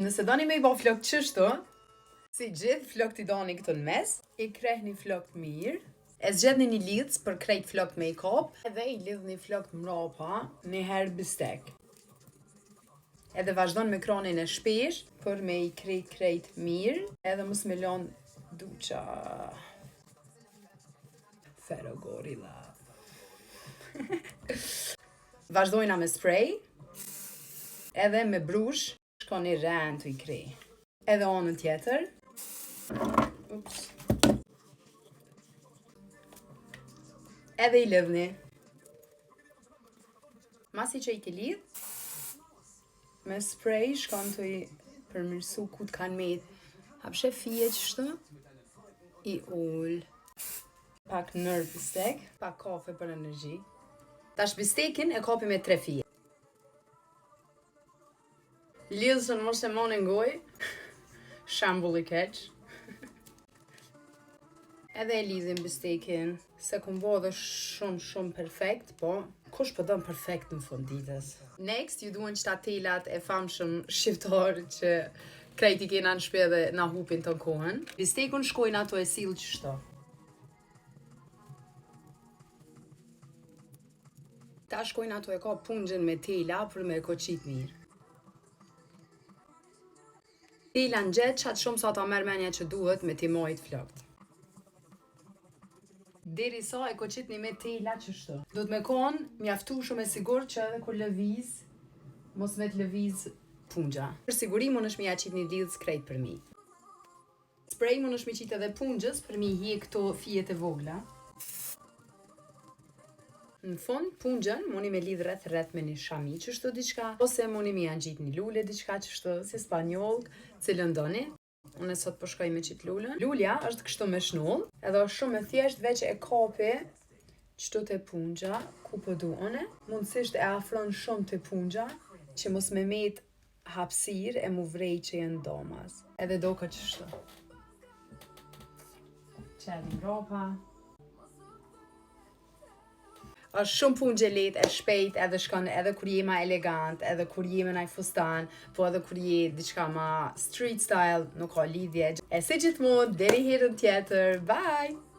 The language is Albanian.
Nëse doni me i bo flokt qështu, si gjithë flokt i doni këtu në mes, i krehni flokt mirë, e zgjedhni një lidhës për krejt flokt me i kap, edhe i lidhni flokt mrapa një herë bistek. Edhe vazhdon me kranin e shpesh për me i kreh krejt mirë, edhe mos me lon duqa. Fero gorilla. Vazhdojna me spray, edhe me brush, Shkoni rend tu i kre. Edhe anën tjetër. Ups. Edhe i lidhni. Masi që i ke lidh, me spray shkon tu i përmirësu ku të kanë met. Hapshe fije qështu, i ul. Pak nër bistek, pak kafe për energji. Tash bistekin e kapi me tre fije. Lidhësën mos e moni n'gojë, shembull i keq. Edhe e lidhim bistekin, s'e kom bo edhe shumë shumë perfekt, po kush po don perfekt në fund ditës. Next, ju duhen qëta telat e famshëm shqiptar që krejt i kena në shpi edhe na hupin të kohën. Bistekun shkojna tu e sill qështu. Tash shkojna tu e kap punxhën me tela për me e koqit mirë. Tela ngjet qaq shumë sa ta merr menja që duhet me t'i majt flokt. Deri sa e koqitni me tela qështu. Duhet me kon mjaftueshëm e sigurt që edhe kur lëviz mos me të lëviz punxha. Për siguri mundesh me ja qit një lidhës krejt përmi. Spray mundesh me qit edhe punxhës për me i hjek këto fijet e vogla. Në fund, punxhën muni me lidh rreth rreth me një shami qështu diçka, ose muni me ja ngjit një lule diçka qështu, si spanjollk, cilën doni. Unë sot po shkoj me qit lulën. Lulja është kështu me shnull, edhe është shumë e thjeshtë veç e kapi qëtu te punxha, ku po du une. Mundësisht e afron shumë te punxha, që mos me met hapësirë e mu vrej që janë domas. Edhe doka qështu. Qelim mrapa. është shumë punë e lehtë, e shpejt, edhe shkon edhe kur je ma elegant, edhe kur je me naj fustan, po edhe kur je diçka ma street style, nuk ka lidhje. E si gjithmonë, deri herën tjetër, bye!